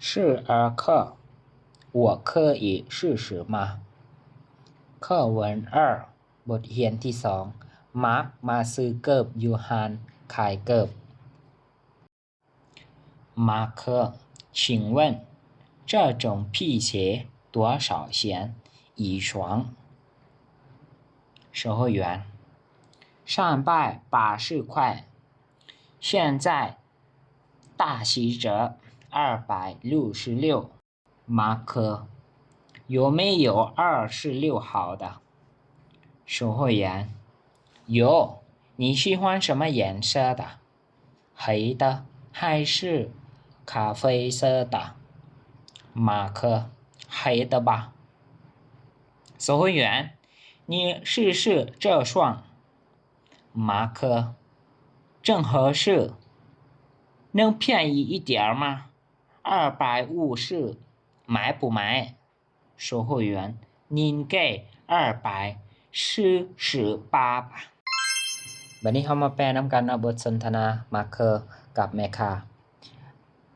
试耳客，我可以试试吗？课文二，บทเรียนที่สอง มาร์คมาซื้อเกิบอยู่ร้านขายเกิบ มาร์ค 请问这种皮鞋多少钱一双？售货员，上百八十块，现在大七折，二百六十六。马克，有没有二十六号的？售货员，有，你喜欢什么颜色的？黑的还是咖啡色的？马克，黑的吧。售货员，你试试这双。马克，正合适，能便宜一点儿吗？ 二百五十，买不买？售货员，您给二百四十八吧。 ບາດນີ້ເຮົາມາແປນຳກັນເນາະ ບົດສົນທະນາ ມາເຄີກັບແມ່ຄ້າ.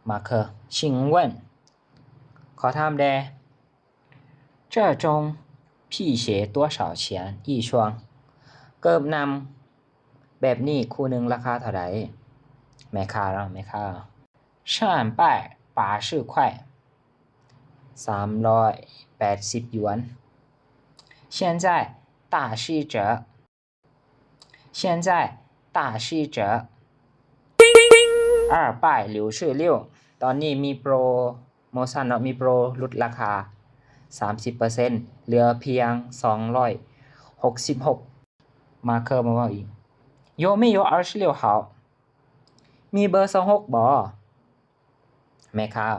ມາເຄີ 请问 ຂໍຖາມແດ່ 这种皮鞋多少钱一双？ ເກີບໜັງແບບນີ້ຄູ່ໜຶ່ງລາຄາເທົ່າໃດ? ແມ່ຄ້າເນາະ ແມ່ຄ້າ 三百八十块 ສາມຮ້ອຍແປດສິບຢວນ. 现在大七折 现在大七折 二百六十六 ຕອນນີ້ມີໂປຣໂມຊັນເນາະ ມີໂປຣຫຼຸດລາຄາສາມສິບເປີເຊັນ ເຫຼືອພຽງສອງຮ້ອຍຫົກສິບຫົກ. ມາເຄີມາເວົ້າອີກ 有没有二十六号 ມີເບີຊາວຫົກບໍ່? ແມ່ຄ້າ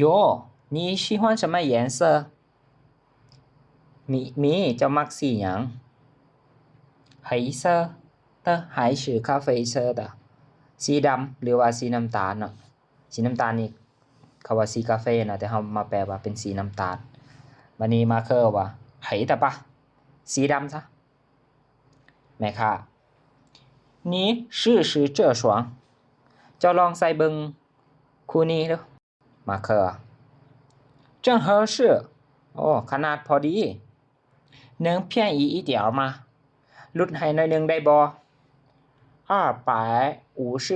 有 你喜欢什么颜色? ມີ ມີ ເຈົ້າມັກສີຫຍັງ? 黑色的还是咖啡色的? ສີດຳ ຫຼືວ່າສີນ້ຳຕານເນາະ ສີນ້ຳຕານນີ້ເຂົາວ່າສີກາເຟນະ ແຕ່ເຮົາມາແປວ່າເປັນສີນ້ຳຕານ. ບາດນີ້ມາເຄີວ່າ 黑的吧 ສີດຳຊະ. ແມ່ຄ້າ 你试试这双 ເຈົ້າລອງໃສ່ເບິ່ງຄູ່ນີ້ເດີ້. ມາເຄີ 正合适 ໂອ້ ຂະໜາດພໍດີ. 能便宜一点吗 ຫຼຸດໃຫ້ໜ້ອຍໜຶ່ງໄດ້ບໍ່? 二百五十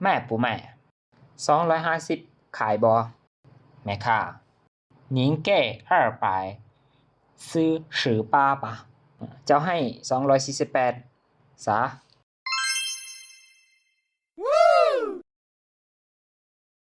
卖不卖 ສອງຮ້ອຍຫ້າສິບ ຂາຍບໍ່? ແມ່ຄ້າ 您给二百四十八吧 ເຈົ້າໃຫ້ສອງຮ້ອຍສີ່ສິບແປດຊະ.